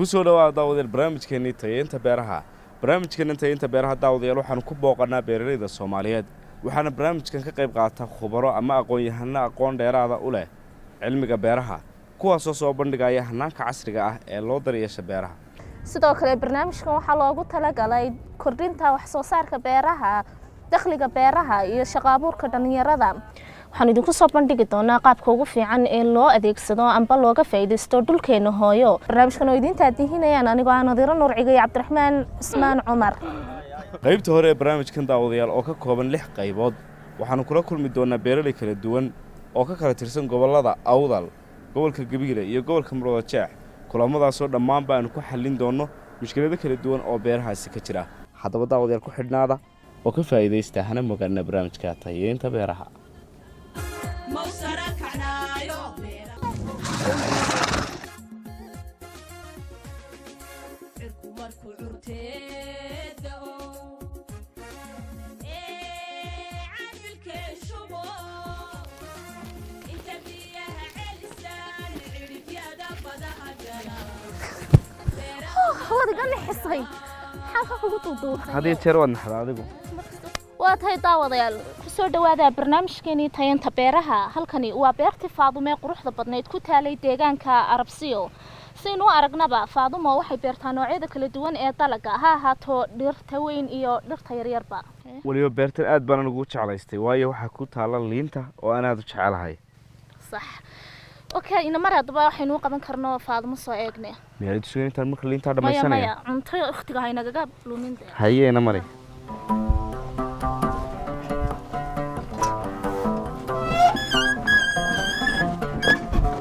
Kusoo dhawaada, daawadayaal, barnaamijkeenii tayeynta beeraha. Barnaamijkeena tayeynta beeraha, daawadayaal, waxaanu ku booqanaa beeralayda Soomaaliyeed, waxaana barnaamijkan ka qayb qaata khubaro ama aqoon-yahano aqoon dheeraada u leh cilmiga beeraha, kuwaasoo soo bandhigaya hanaanka casriga ah ee loo daryeesha beeraha. Sidoo kale barnaamijkan waxaa loogu talagalay kordhinta wax soo saarka beeraha, dakhliga beeraha iyo shaqo abuurka dhalinyarada. Waxaan idinku soo bandhigi doonaa qaabka ugu fiican ee loo adeegsado amba looga faa'iidaysto dhulkeena hooyo. Barnaamijkan oo idiin taadihinayaan anigoo ah Nadiiro Nuurciga iyo Cabdiraxmaan Cusmaan Cumar. Qaybta hore ee barnaamijkan, daawadayaal, oo ka kooban lix qaybood, waxaanu kula kulmi doonaa beeraley kala duwan oo ka kala tirsan gobollada Awdal, gobolka Gabiile iyo gobolka Muruda Jeex. Kulamadaasoo dhammaanba aanu ku xallin doonno mushkilado kala duwan oo beerahaasi ka jira. Haddaba, daawadayaal, ku xidhnaada oo ka faa'iidaysta, hana mogaana barnaamijka tayeynta beeraha. Waad iga nixisay, maxaa ka kugu duuduubtay? Had iyo jeer waad naxda adigu. Waa tahay, daawadayaal, kusoo dhawaada barnaamijkeenii tayanta beeraha. Halkani waa beertii Faadumo ee quruxda badnayd ku taalay deegaanka Arabsiyo. Saynu u aragnaba, Faadumo waxay beertaa noocyada kala duwan ee dalaga, ha ahaato dhirta weyn iyo dhirta yaryarba. Weliba beertan aad baan ugu jeclaystay, waayo waxaa ku taalla liinta oo aan aada u jecelahay. Sax, okay, ina mar haddaba waxaynu u qaban karno Faadumo soo eegne. Miyaad sugan intaan marka liintaa Maya. dhammaysanaya? Maya, cunto wakhtiga haynagaga lumin dee. Haye, ina mari.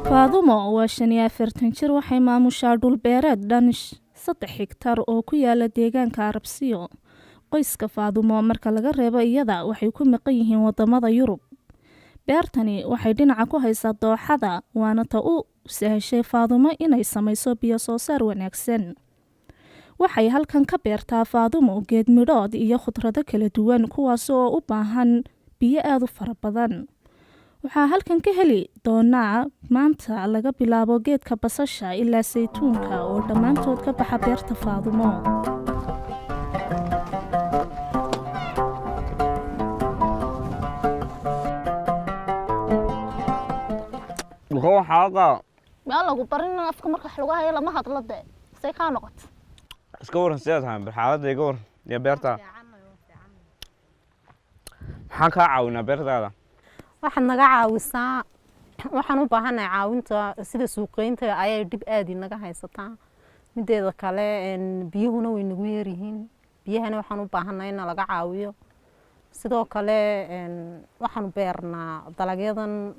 Faadumo waa 45 jir. Waxay maamushaa dhul beereed dhan 3 higtar oo ku yaala deegaanka Arabsiyo. Qoyska Faadumo, marka laga reebo iyada, waxay ku maqan yihiin wadamada Yurub. Beertani waxay dhinaca ku haysaa dooxada, waana ta u sahashay Faadumo inay samayso biyo soo saar wanaagsan. Waxay halkan ka beertaa Faadumo geed midhood iyo khudrado kala duwan, kuwaas oo u baahan biyo aada u fara badan. Waxaa halkan ka heli doonaa maanta laga bilaabo geedka basasha ilaa saytuunka oo dhammaantood ka baxa beerta Faadumo. Dhulka waxaa Meel lagu barin afka marka wax lagu hayo lama hadlo dee, say kaa noqoto. Iska waran, sidaad tahay? Bal xaaladda iga waran iyo beerta. Maxaan kaa caawinaa beertaada? Waxaad naga caawisaa, waxaan u baahanahay caawinta sida suuqeynta ayay dhib aad inaga haysataa. Mideeda kale biyuhuna way nagu yaryihiin. Biyahana waxaan u baahanahay in laga caawiyo. Sidoo kale waxaanu beernaa dalagyadan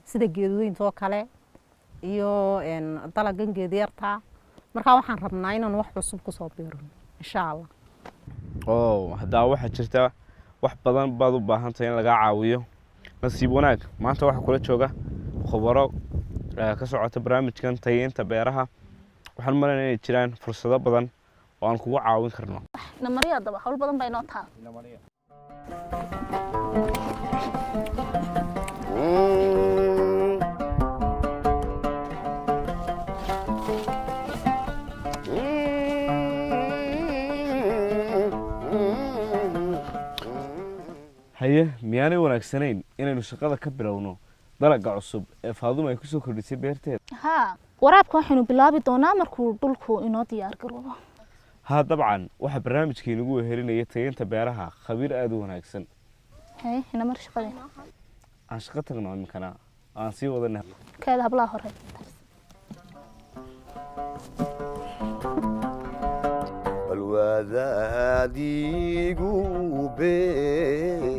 sida geedweynta oo kale iyo dalagan geedyarta. Markaa waxaan rabnaa inaan wax cusub kusoo beerno, insha Allah. Oo haddaa waxaa jirta wax badan baad u baahan tahay in lagaa caawiyo. Nasiib wanaag, maanta waxaa kula jooga khubaro ka socota barnaamijkan tayeynta beeraha. Waxaan u malaynaya inay jiraan fursado badan oo aan kugu caawin karno. Namarya, haddaba hawl badan baa inoo taal. Haye, miyaanay wanaagsanayn inaynu shaqada ka bilowno dalagga cusub ee Faadumo ay kusoo kordhisay beerteeda? Haa, waraabka waxaynu bilaabi doonaa markuu dhulku inoo diyaar garoobo. Haa, dabcan waxaa barnaamijka inagu wehelinaya tayeynta beeraha khabiir aada u wanaagsan. Haye, inamar shaqadeena. Aan shaqo tagno iminkana, aan sii wadana. Keeda hablaha hore. Balwaadaadiigu beertay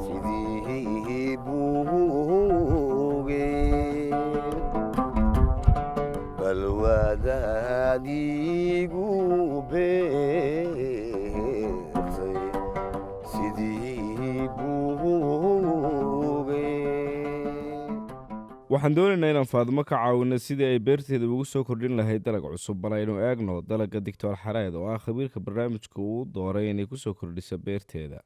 sidii buuge, balwaadaadiigu beertay sidii buuge. Waxaan doonaynaa inaan Faadumo ka caawino sidii ay beerteeda ugu soo kordhin lahayd dalag cusub. Bal aynu eegno dalagga Doctor Xareed, oo ah khabiirka barnaamijka uu dooray inay kusoo kordhiso beerteeda.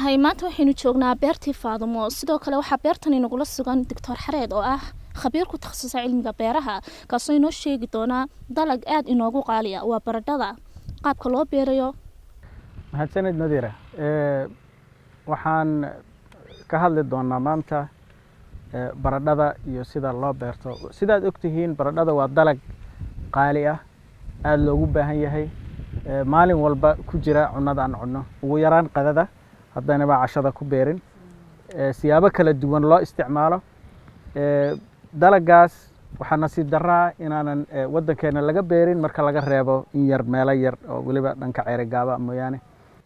Hay, maanta waxaynu joognaa beertii Faadumo. Sidoo kale waxaa beertan inagula sugan Doctor Xareed oo ah Khabiir ku takhasusay cilmiga beeraha, kaasoo inoo sheegi doonaa dalag aada inoogu qaaliya, waa baradhada, qaabka loo beerayo. Mahadsanid, Nadiira. Waxaan ka hadli doonaa maanta baradhada iyo sida loo beerto. Sidaad ogtihiin, baradhada waa dalag qaali ah, aada loogu baahan yahay, maalin walba ku jira cunnada aan cunno, ugu yaraan qadada, haddaynaba cashada ku beerin, siyaabo kala duwan loo isticmaalo. Dalagaas waxaa nasiib daraa inaanan waddankeena laga beerin, marka laga reebo in yar, meelo yar oo weliba dhanka Ceerigaaba mooyaane.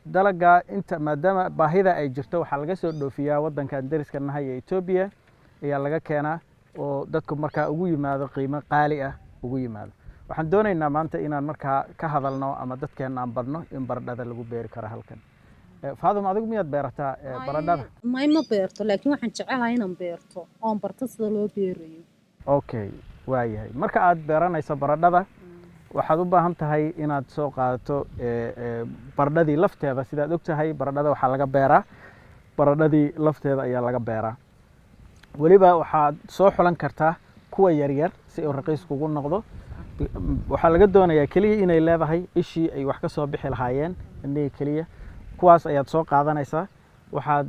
Dalaga inta maadaama baahida ay jirto, waxaa laga soo dhoofiyaa waddankan deriska nahay ee Etoobiya ayaa laga keenaa, oo dadku markaa ugu yimaado qiimo qaali ah ugu yimaado. Waxaan doonaynaa maanta inaan markaa ka hadalno ama dadkeena aan barno in baradhada lagu beeri karo halkan. Faadum, adigu miyaad beerataa baradhada? May, ma beerto, laakiin waxaan jecelahay inaan beerto oon barto sida loo beerayo. Okay, waayahay. Marka aad beeranayso baradhada, waxaad u baahan tahay inaad soo qaadato baradhadii lafteeda. Sidaad og tahay, baradhada waxaa laga beeraa, baradhadii lafteeda ayaa laga beeraa. Weliba waxaad soo xulan kartaa kuwa yaryar si uu raqiis kugu noqdo. Waxaa laga doonayaa keliya inay leedahay ishii ay wax ka soo bixi lahaayeen, indhihii keliya. Kuwaas ayaad soo qaadanaysaa, waxaad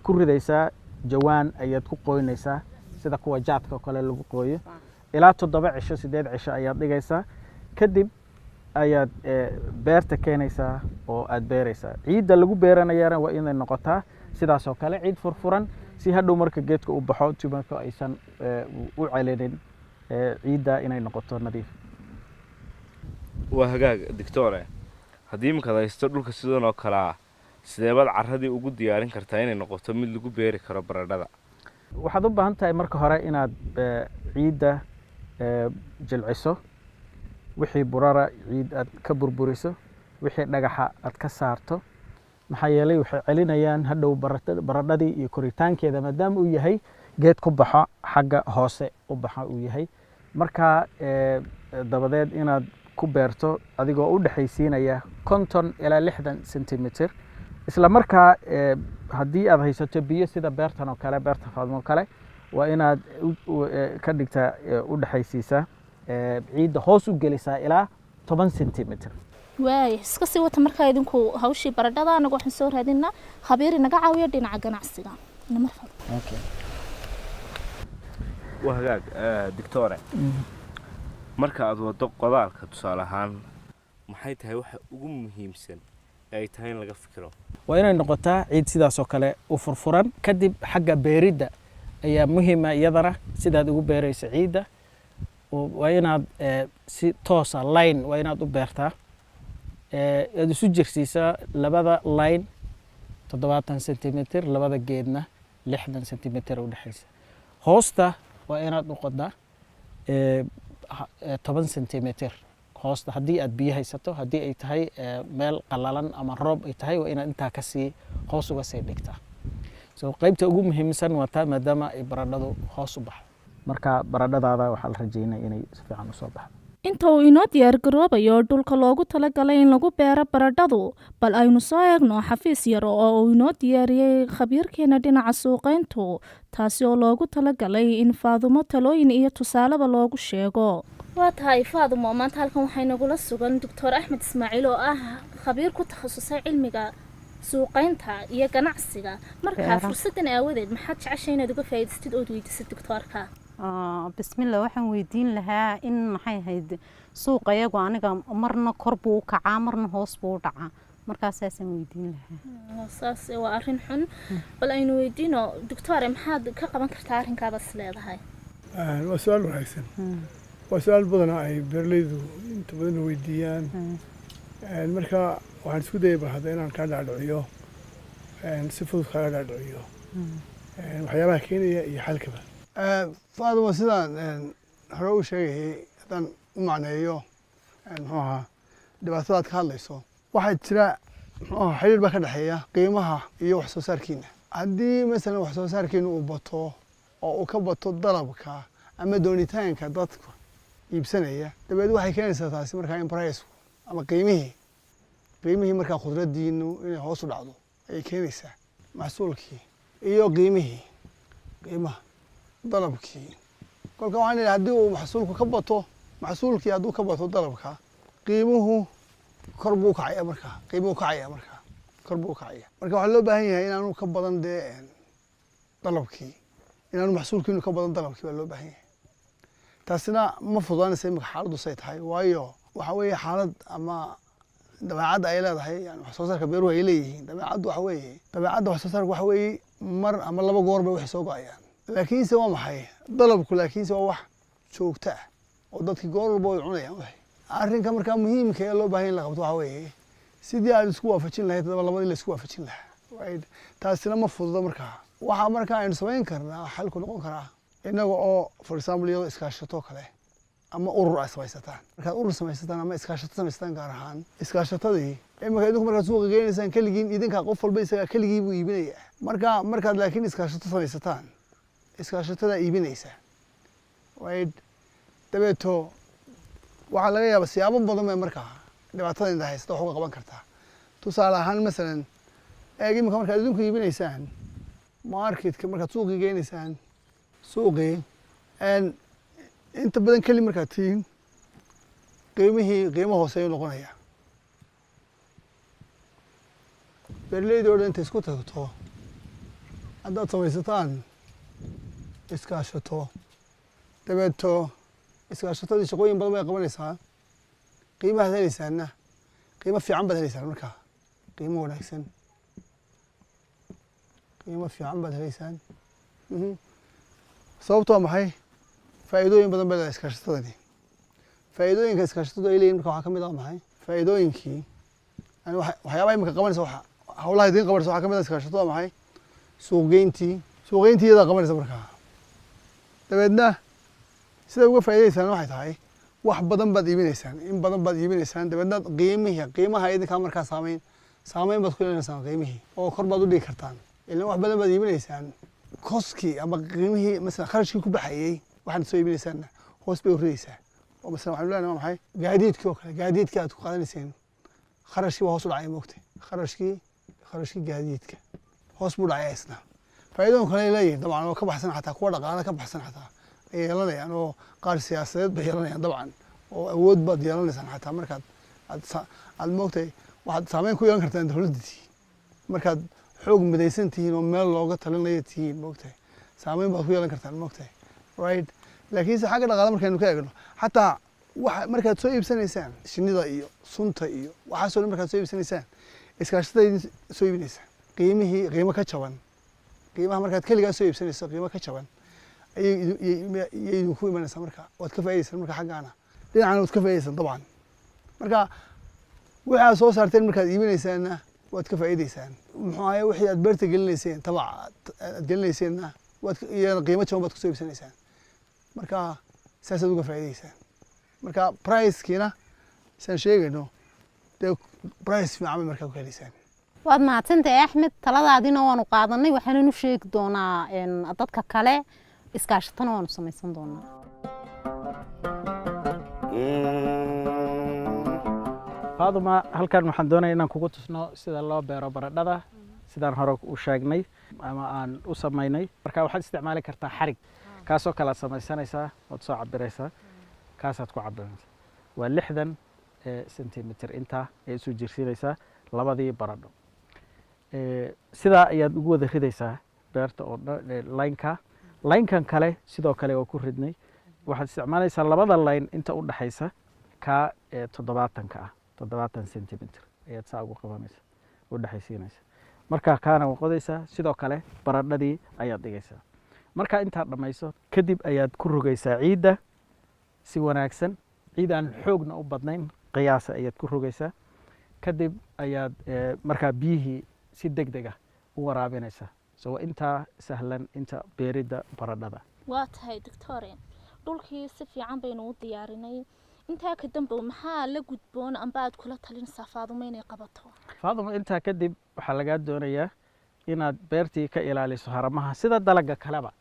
ku ridaysaa jawaan, ayaad ku qoynaysaa sida kuwa jaadka oo kale lagu qooyo. Ilaa 7 cisho, 8 cisho ayaad dhigaysaa. Kadib ayaad beerta keenaysaa oo aad beeraysaa. Ciidda lagu beeranayana waa inay noqotaa sidaas oo kale ciid furfuran, si hadhow marka geedka uu baxo tubanka aysan u celinin, ciidda inay noqoto nadiif. Waa hagaag, doctor. Haddii iminkaad haysto dhulka sidan oo kale ah, sideebaad carradii ugu diyaarin kartaa inay noqoto mid lagu beeri karo baradhada? Waxaad u baahan tahay marka hore inaad ciidda jilciso, wixii burara ciid aad ka burburiso, wixii dhagaxa aad ka saarto. Maxaa yeelay, waxay celinayaan hadhow baradhadii iyo koritaankeeda, maadaama uu yahay geed ku baxo xagga hoose u baxa uu yahay. Marka dabadeed inaad ku beerto adigoo u dhexaysiinaya 50 ilaa 60 centimeter. Isla markaa haddii aad haysato biyo, sida beertan oo kale, beerta Faadmo kale, waa inaad ka dhigtaa u dhexaysiisaa, ciidda hoos u gelisaa ilaa 10 centimeter. Waay, iska sii wata markaa idinku hawshii baradhada. Anagu waxaan soo raadinaa khabiir inaga caawiyo dhinaca ganacsiga. Namar. Waa hagaag, doctor. Marka aad wado qodaalka, tusaale ahaan, maxay tahay waxa ugu muhiimsan ee ay tahay in laga fikiro? Waa inay noqotaa ciid sidaas oo kale u furfuran. Kadib xagga beeridda ayaa muhiima iyadana. Sidaad ugu beeraysa ciidda waa inaad si toosa line waa inaad u beertaa, aad isu jirsiisaa labada line 70 centimeter, labada geedna 60 centimeter u dhexaysa. Hoosta waa inaad u qodaa 10 centimeter hoosta, haddii aad biyo haysato. Haddii ay tahay meel qalalan ama roob ay tahay, waa inaad intaa kasii hoos uga sii dhigtaa. So qaybta ugu muhiimsan waa taa, maadaama ay baradhadu hoos u baxdo. Marka baradhadaada waxaa la rajeynaya inay si fiican usoo baxdo. Inta uu inoo diyaargaroobayo dhulka loogu talagalay in lagu beero baradhadu, bal aynu soo eegno xafiis yar oo uu inoo diyaariyey khabiirkeena dhinaca suuqayntu, taasi oo loogu talagalay in Faadumo talooyin iyo tusaaleba loogu sheego. Waa tahay, Faadumo, maanta halkan waxaa inagula sugan Doctor Axmed Ismaaciil oo ah khabiir ku takhasusay cilmiga suuqaynta iyo ganacsiga. Markaa Beeraha. fursaddan aawadeed, maxaad jeceshay inaad uga faa'iidaystid ood weydiisid doctoorka? Bismillah, waxaan weydiin lahaa in maxay ahayd suuqa iyagu aniga marna kor buu u kacaa, marna hoos buu u dhacaa. Markaas saasaan weydiin lahaa. Saas waa arrin xun. Bal aynu weydiino doctor, maxaad ka qaban kartaa arrinkaaba is leedahay? Waa su-aal wanaagsan. Waa su-aal badanaa ay beeralaydu inta badan weydiiyaan. Marka waxaan isku dayay bal hadda inaan kaa dhaadhiciyo, si fudud kaaga dhaadhiciyo waxyaabaha keenaya iyo xalkaba. Faaduma, sidaan hore u sheegayay, haddaan u macneeyo muxuu ahaa dhibaatada aad ka hadlayso, waxaa jira muxuu ahaa xiriir baa ka dhexeeya qiimaha iyo wax soo saarkiina. Haddii masalan wax soo saarkiina uu bato oo uu ka bato dalabka ama doonitaanka dadka iibsanaya, dabeed waxay keenaysaa taasi markaa in price ama qiimihii markaa khudraddiinu inay hoos u dhacdo ayay keenaysaa. Maxsuulkii iyo qiimihii, qiimaha dalabkii. Kolka waxaan idhi, haddii uu maxsuulku ka bato, maxsuulkii hadduu ka bato dalabka, qiimuhu kor buu kacaya. Markaa qiimuhu kacaya, markaa kor buu kacaya. Marka waxaa loo baahan yahay inaanu ka badan dee dalabkii, inaanu maxsuulkii inuu ka badan dalabkii baa loo baahan yahay. Taasina ma fududaanaysa imika xaaladdu say tahay, waayo waxa weeye xaalad ama dabeecadda ay leedahay, yani wax soo saarka beeruhu ay leeyihiin. Dabeecaddu waxa weeye, dabeecadda wax soo saarka waxa weeye mar ama laba goor bay waxay soo go'ayaan. Laakiinse waa maxay dalabku? Laakiinse waa wax joogto ah oo dadkii goor walba way cunayaan. Waxay arrinka markaa muhiimka ee loo baahan in la qabto waxa weeye sidii aad isku waafajin lahayd hadaba labadii la isku waafajin lahaa. Taasina ma fududa. Markaa waxaa markaa aynu samayn karnaa, xalku noqon karaa innaga oo, for example, iyadoo iskaashato kale ama urur ay samaysataan. Markaad urur samaysataan ama iskaashato samaysataan, gaar ahaan iskaashatadii, imika idinku markaad suuqa geenaysaan keligiin, idinka qof walba isagaa keligii buu iibinayaa. Marka markaad laakiin iskaashato samaysataan, iskaashatada iibinaysa, right? Dabeeto waxaa laga yaabaa siyaabo badan bay markaa dhibaatada inta haysata wax uga qaban kartaa. Tusaale ahaan, masalan, eeg, imika markaad idinku iibinaysaan marketka, markaad suuqii geenaysaan, suuqii inta badan keli markaad tihiin, qiimihii qiimo hooseeyuu noqonaya. Beeraleyda oo dhan intay isku tagto, haddaad samaysataan iskaashato, dabeeto iskaashatadii shaqooyin badan bay qabanaysaa. Qiimahaad helaysaanna qiimo fiican baad heleysaan. Markaa qiimo wanaagsan, qiimo fiican baad heleysaan. Sababto waa maxay? Faa'iidooyin badan bay leedahay iskaashatadani. Faa'iidooyinka iskaashatadu ay leeyihin marka waxaa ka mid ah maxay? Faa'iidooyinkii, yani waxyaabaha imika qabanaysa, waxa hawlaha idiin qabanaysa waxaa ka mid ah iskaashatadu waa maxay? Suuqgeyntii, suuqgeyntii iyadaa qabanaysa. Markaa dabeedna siday uga faa'iidaysaan waxay tahay wax badan baad iibinaysaan, in badan baad iibinaysaan. Dabeedna qiimihii, qiimaha idinkaa markaa saameyn baad ku yeelanaysaan qiimihii oo kor baad u dhigi kartaan, ilaan wax badan baad iibinaysaan. Costkii ama qiimihii, masalan kharashkii ku baxayey waxaad soo iibinaysaanna hoos bay u ridaysaa. Oo masalan waxaynu leenahay waa maxay? Gaadiidkii oo kale, gaadiidkii aad ku qaadanayseen kharashkii waa hoos u dhacay, moogtay? Kharashkii gaadiidka hoos buu dhacay isna. Faa'iidooyin kale ay leeyihin dabcan oo ka baxsan xataa kuwa dhaqaale ka baxsan xataa ay yeelanayaan, oo qaar siyaasadeed bay yeelanayaan dabcan, oo awood baad yeelanaysaan xataa markaad aad moogtay waxaad saameyn ku yeelan kartaan dowladdii markaad xoog midaysan tihiin oo meel looga talinayo tihiin, moogtahay? Saameyn baad ku yeelan kartaan, moogtahay? Right. Laakiinse xagga dhaqaale markaynu ka eegno, xataa waxa markaad soo iibsanaysaan shinnida iyo sunta iyo waxaasoo dhan markaad soo iibsanaysaan, iskaashatada idin soo iibinaysa qiimihii qiimo ka jaban qiimaha markaad keligaa soo iibsanayso, qiimo ka jaban ayay idinku imanaysaa. Marka waad ka faa'idaysaan. Marka xaggaana dhinacana waad ka faa'idaysaan dabcan. Marka wixii aad soo saarteen markaad iibinaysaanna waad ka faa'iidaysaan. Muxuu ahaye, wixii aad beerta gelinayseen, tabac aad gelinayseenna waad iyana qiimo jaban baad kusoo iibsanaysaan. Marka saasaad uga faa'iidaysaan. Marka pricekiina saan sheegayno dee price fiican bay markaa ku helaysaan. Waad mahadsantahay, Axmed. Taladaadina waanu qaadanay, waxaananu sheegi doonaa dadka kale, iskaashatana waanu samaysan doonaa. Faaduma, halkan waxaan doonaya inaan kugu tusno sida loo beero baradhada, sidaan hore u sheegnay ama aan u samaynay. Marka waxaad isticmaali kartaa xarig, kaasoo kale aad samaysanaysaa, waad soo cabiraysaa, kaasaad ku cabiranaysaa. Waa 60 centimeter intaa ee isu jirsiinaysaa labadii baradho. Sidaa ayaad ugu wada ridaysaa beerta oo dhan lineka. Linekan kale sidoo kale waa ku ridnay. Waxaad isticmaalaysaa labada line inta u dhaxaysa kaa 70-ka ah, 70 centimeter ayaad saa ugu qabanaysa, u dhexaysiinaysa. Marka kaana waa qodaysaa, sidoo kale baradhadii ayaad dhigaysaa. Marka intaad dhammayso kadib ayaad ku rogaysaa ciidda si wanaagsan, ciid aan xoogna u badnayn, qiyaasa ayaad ku rogaysaa. Kadib ayaad markaa biyihii si deg deg ah u waraabinaysaa. So waa intaa sahlan inta beeridda baradhada. Waa tahay, doctore. Dhulkii si fiican baynu u diyaarinay. Intaa ka dambow maxaa la gudboon amba aad kula talinaysaa Faadumo inay qabato? Faaduma, intaa kadib waxaa lagaa doonayaa inaad beertii ka ilaaliso haramaha, sida dalaga kaleba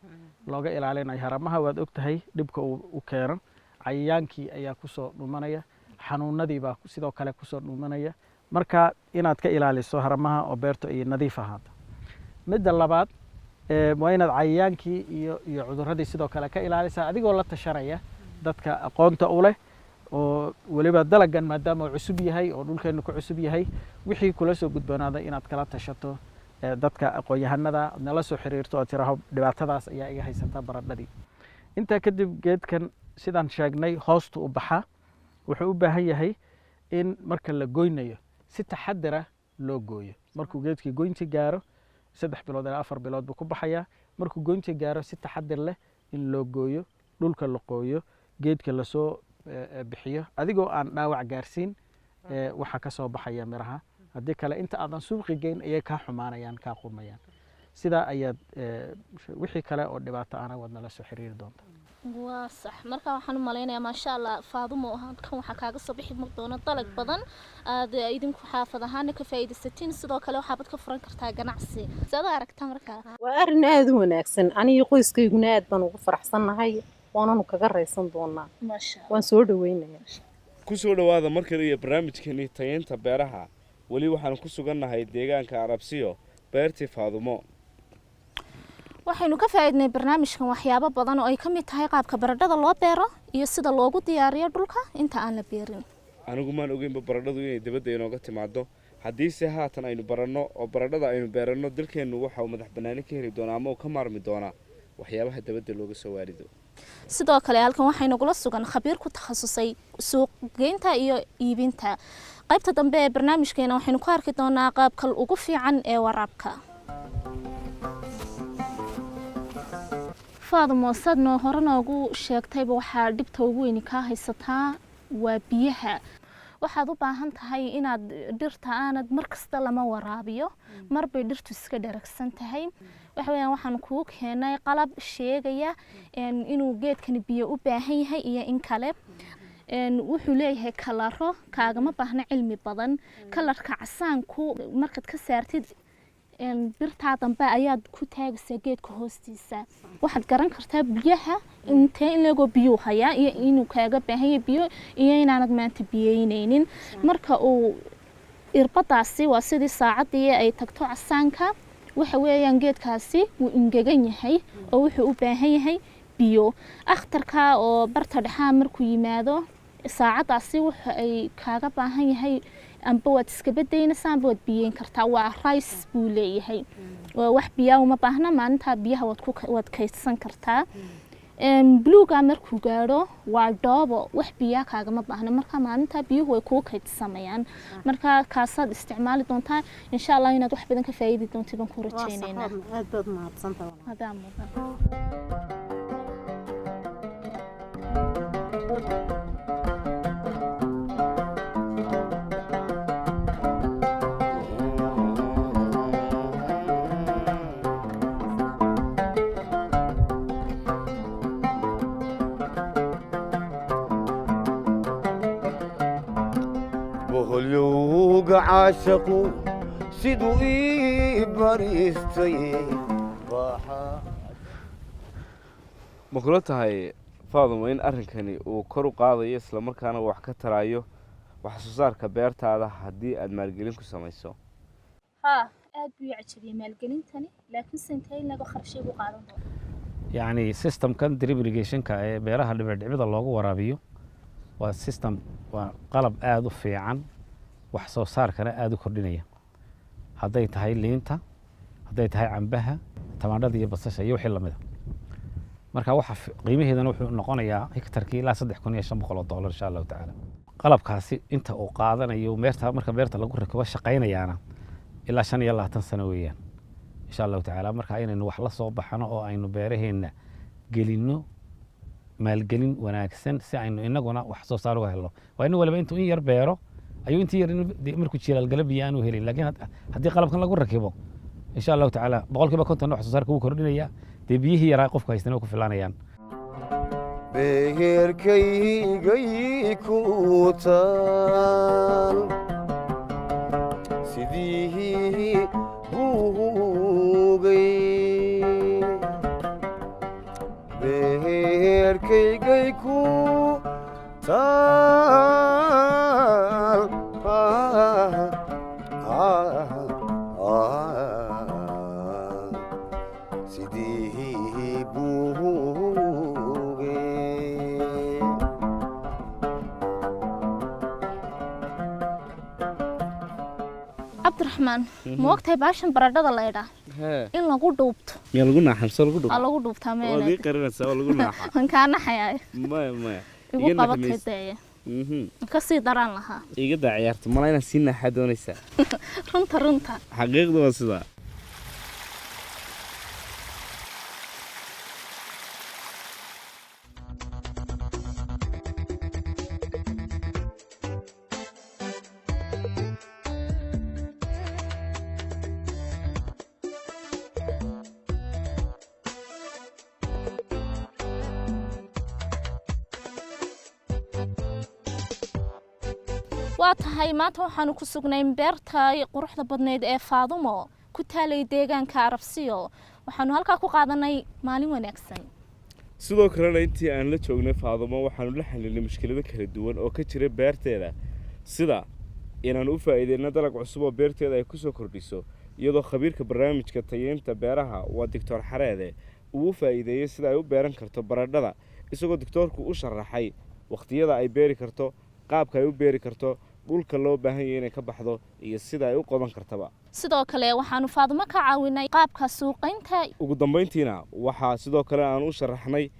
looga ilaalinayo haramaha. Waad og tahay dhibka uu u keeno. Cayayaankii ayaa kusoo dhumanaya, xanuunadii baa sidoo kale kusoo dhumanaya. Marka inaad ka ilaaliso haramaha oo beertu ay nadiif ahaato. Midda labaad Waa inaad cayayaankii iyo cudurradii sidoo kale ka ilaalisaa, adigoo la tashanaya dadka aqoonta u leh, oo weliba dalagan maadaama uu cusub yahay oo dhulkeennu ku cusub yahay, wixii kula soo gudboonaaday inaad kala tashato dadka aqoon-yahanada, aad nala soo xiriirto oo tiraho dhibaatadaas ayaa iga haysata baradhadii. Intaa kadib, geedkan sidaan sheegnay hoostu u baxaa. Wuxuu u baahan yahay in marka la goynayo si taxadara loo gooyo. Markuu geedkii goynti gaaro, 3 bilood ilaa 4 bilood buu ku baxayaa, markuu goynti gaaro si taxadir leh in loo gooyo, dhulka la qooyo, geedka lasoo bixiyo, adigoo aan dhaawac gaarsiin waxa ka soo baxaya miraha. Haddii kale inta aadan suuqi geyn ayay kaa xumaanayaan, kaa qurmayaan. Sidaa ayaad wixii kale oo dhibaato ana waad nala soo xiriiri doontaa. Waa sax. Marka waxaan u malaynayaa, maasha Allah, Faadumo, halkan waxaa kaaga soo bixi doona dalag badan aad idinku xaafad ahaana ka faa'iidaysatiin. Sidoo kale waxaabad ka furan kartaa ganacsi. Saad u aragtaa markaa? Waa arrin aada u wanaagsan. Aniga qoyskayguna aad baan ugu faraxsannahay, waananu kaga raysan doonaa. Maasha. Waan soo dhaweynaya. Ku soo dhowaada mar kale iyo barnaamijkeenii tayeynta beeraha. Weli waxaan ku sugannahay deegaanka Arabsiyo, beertii Faadumo. Waxaynu ka faa'iidnay barnaamijkan waxyaabo badan oo ay ka mid tahay qaabka baradhada loo beero iyo sida loogu diyaariyo dhulka inta aan la beerin. Anigu maan ogeynba baradhadu inay dibadda inooga timaado. Haddiise haatan aynu baranno oo baradhada aynu beeranno, dalkeennu waxa uu madax bannaani ka heli doonaa ama uu ka maarmi doonaa waxyaabaha dabadda looga soo waarido. Sidoo kale halkan waxaa inagula sugan khabiir ku takhasusay suuqgeynta iyo iibinta. Qaybta dambe ee barnaamijkeena waxaynu ku arki doonaa qaabka ugu fiican ee waraabka. Faadumo, saad noo hore noogu sheegtayba, waxaa dhibta ugu weyni kaa haysataa waa biyaha. Waxaad u baahan tahay inaad dhirta aanad mar kasta lama waraabiyo, marbay dhirtu iska dheragsan tahay. Waxa weeyaan waxaan kuu keenay qalab sheegaya inuu geedkani biyo u baahan yahay iyo in kale. Wuxuu leeyahay kalaro, kaagama baahna cilmi badan. Kalarka casaanku markaad ka saartid birtaa dambe ayaad ku taagaysaa geedka hoostiisa, waxaad garan kartaa biyaha intee in leegoo biyuu hayaa iyo inuu kaaga baahan yahay biyo iyo inaanad maanta biyeyneynin. Marka uu irbadaasi, waa sidii saacaddii, ay tagto casaanka, waxa weeyaan geedkaasi wuu engegan yahay oo wuxuu u baahan yahay biyo. Akhtarka oo barta dhexaa markuu yimaado saacaddaasi, waxa ay kaaga baahan yahay amba waad iska badaynaysaa amba waad biyeyn kartaa. Waa rice buu leeyahay, waa wax biyaa uma baahna. Maalintaa biyaha waad kaydsan kartaa. Bluega markuu gaadho waa dhoobo, wax biyaa kaagama baahna. Marka maalintaa biyuhu way kuu kaydsamayaan. Marka kaasaad isticmaali doontaa. Insha Allah inaad wax badan ka faa'iidi doontid baan ku rajaynaynaa. Aad baad mahadsantahay. Adaa mudan. Boholyowga caashaqu siduu ii bariistay baaxa. Ma kula tahay, Faadumo, in arrinkani uu kor u qaadayo islamarkaana wax ka tarayo wax soo saarka beertaada haddii aad maalgelin ku samayso? Haa, aad buu ii cajabiyey maalgelintani, laakiin se intee in laga kharashay buu qaadan doona? Yacni systemkan drip irrigationka ee beeraha dhibicdhibida loogu waraabiyo waa system, waa qalab aada u fiican, wax soo saarkana aada u kordhinaya, hadday tahay liinta, hadday tahay cambaha, tamaandhada iyo basasha iyo wixii lamida. Marka waxa qiimaheedana wuxuu noqonayaa hektarkii ilaa $3,500, insha Allahu tacaala. Qalabkaasi inta uu qaadanayo meerta, marka beerta lagu rakibo shaqaynayaana ilaa 25 sano weeyaan, insha Allahu tacaala. Marka inaynu wax la soo baxno oo aynu beeraheenna gelinno maalgelin wanaagsan si aynu inaguna wax soo saar uga helno. Waa in waliba intuu in yar beero ayuu intii yar markuu jiilaalgalo biyo aanu helin, laakiin haddii qalabkan lagu rakibo, insha Allahu tacaala 50% wax soo saarka wuu kordhinayaa. Dee biyihii yaraa qofku haystana way ku filaanayaan. Beherkaygay ku taal sidii buugay, beherkaygay ku taal Cabdiraxmaan, ma ogtahay baashan baradhada la idhaa in lagu dhuubto? Miyaa lagu naaxa mise lagu Aa, dhuubto? lagu dhuubtaa. Waad ii Meenaad qarinaysaa, waa lagu naaxa. Waan kaa naxayaa. Maya, maya. Igu Iga qabatay. naxmaysid. Dee ka sii daraan lahaa. Iga daa ciyaarta, mala inaad sii naaxaa doonaysaa. Runta, runta. Xaqiiqdu waa sidaa. Waa tahay, maanta waxaanu ku sugnay beerta quruxda badnayd ee Faadumo ku taalay deegaanka Arabsiyo. Waxaanu halkaa ku qaadanay maalin wanaagsan. Sidoo kalena intii aan la joognay Faadumo, waxaanu la xallinay mushkilado kala duwan oo ka jira beerteeda, sida inaan u faa'iideyno dalag cusub oo beerteeda ay ku soo kordhiso, iyadoo khabiirka barnaamijka tayeynta beeraha, waa Doctor Xareede, uu u faa'iideeyey sida ay u beeran karto baradhada, isagoo doctoorku u sharaxay wakhtiyada ay beeri karto, qaabka ay u beeri karto, dhulka loo baahan yahay inay ka baxdo iyo sida ay u qodan kartaba. Sidoo kale waxaanu Faadumo ka caawinay qaabka suuqaynta. Ugu dambayntiina waxaa sidoo kale aan u sharaxnay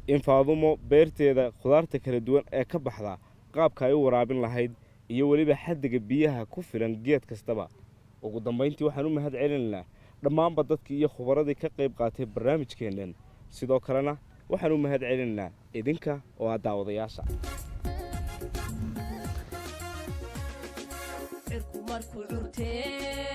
in Faadumo beerteeda khudaarta kala duwan ee ka baxda qaabka ay u waraabin lahayd iyo weliba xaddiga biyaha ku filan geed kastaba. Ugu dambayntii waxaan u mahad celinaynaa dhammaanba dadkii iyo khubaradii ka qayb qaatay barnaamijkeennan. Sidoo kalena waxaan u mahad celinaynaa idinka oo aad daawadayaasha. Cirku markuu curtee.